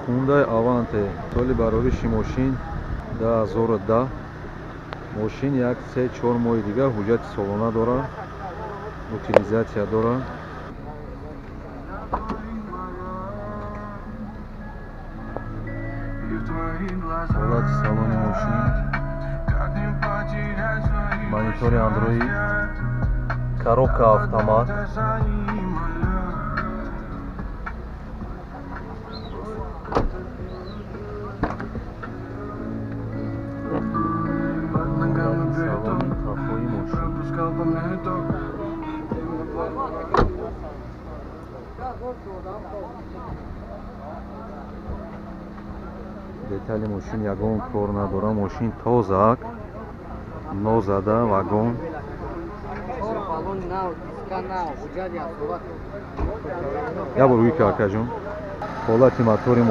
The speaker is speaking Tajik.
Hyundai Avante, соли барориши мошин 2010. Мошин як 3-4 моҳи дигар ҳуҷҷати солона дорад, утилизатсия дорад. Ҳолати салони мошин, монитори Android, коробка автомат. Детали мошин ягон кор надора, мошин тозак, нозада, вагон. Я бор рӯй ка, акаҷон. Ҳолати мотори